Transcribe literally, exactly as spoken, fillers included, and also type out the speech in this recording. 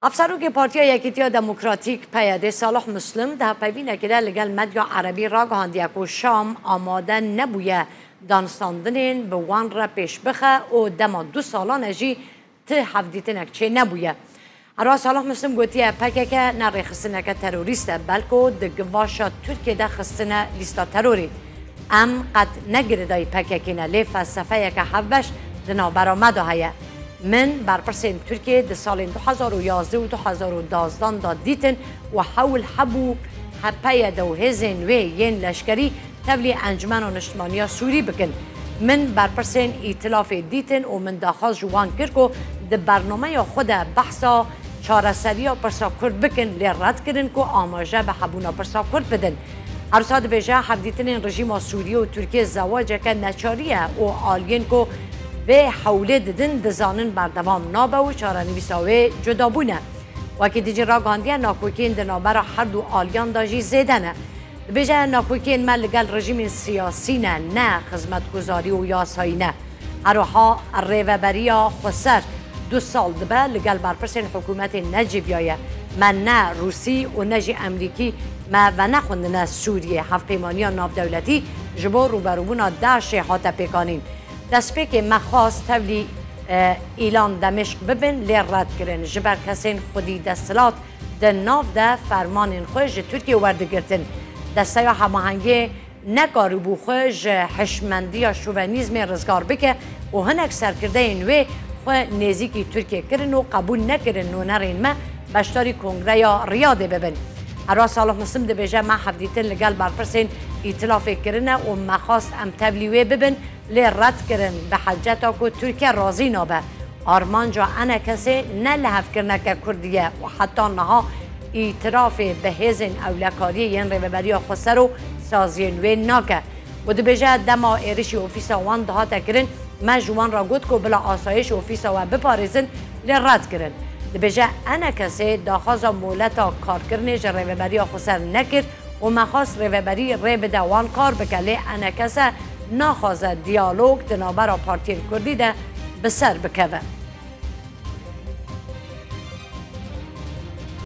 Hevserokê Partiya Yekîtiya Demokratîk, P Y D, Salih Muslim, di hevpeyvînekê de li gel medya erebî ragihandiye ku Şam amade nebûye danûstandinên bi wan re pêş bixe û dema du salan e jî ti hevdîtinek çê nebûye. Herwiha Salih Muslim gotiye, P K K ne rêxistineke terorîst e, belko di givaşa Tirkiyê de xistine lîsta terorê. Em qet ne girêdayî P K K ne, lê felsefeyeke hevbeş di navbera me de heye. Min berpirsên Tirkiyê di salên du hezar û yazdeh û du hezar û dazdan de dîtin û hewl hebû H P Y D û hêzên wê yên leşkerî tevlî Encûmena Niştimaniya Sûrî bikin. Min berpirsên îtilafê dîtin û min daxwaz ji wan kir ku di bernameya xwe de behsa çareseriya pirsa Kurd bikin, lê red kirin ku amaje bi hebûna pirsa Kurd bidin. Her wisa dibêje, hevdîtinên rejîma Sûriyê û Tirkiyê zewaceke neçarî ye û aliyên ku vê hewlê didin, dizanin berdewam nabe û çarenivîsa wê cudabûn e. Wekî din jî ragihandiye, nakokiyên di navbera her du aliyan de jî zêde ne. Dibêje, nakokiyên me li gel rejîmên siyasî ne, ne xizmetguzarî û yasayî ne. Her wiha rêveberiya xweser du sal dibe li gel berpirsên hikûmetê necêviyaye. Me ne Rûsî û ne jî Emerîkî me venexwendine Sûriyê. Hevpeymaniya navdewletî ji bo rûberûbûna DAIŞê hate pêkanîn. Destpêkê me xwest tevlî, e, îlan Demêşq bibin, lê red kirin. Ji ber kesên xwedî desthilat di nav de fermanên xwe ji Tirkiyê werdigirtin. Desteya Hemahengiyê nekaribû xwe ji hişmendiya şovenîzmê rizgar bike û hinek serkirdeyên wê xwe nêzîkî Tirkiyê kirin û qebûl nekirin nûnerên me beşdarî Kongreya Riyadê bibin. Herwiha Salih Muslim dibêje, me hevdîtin li gel berpirsên îtilafê kirine û me xwest em tevlî wê bibin, lê red kirin, bi heceta ku Tirkiye razî nabe. Armanca enekesê ne lihevkirineke Kurdî ye û heta niha îtirafê bi hêzên ewlekariyê yên Rêveberiya Xweser û saziyên wê nake. Û dibêje, dema êrişî ofîsa wan dihate kirin, me ji wan re got ku bila asayîş ofîsa we biparêzin, lê red kirin. Dibêje, enekesê daxwaza moleta karkirinê ji Rêveberiya Xweser nekir û me xwest rêveberî rê bide wan kar bike, lê enekese naxwaze diyalog di navbera partiyên kurdî de bi ser bikeve.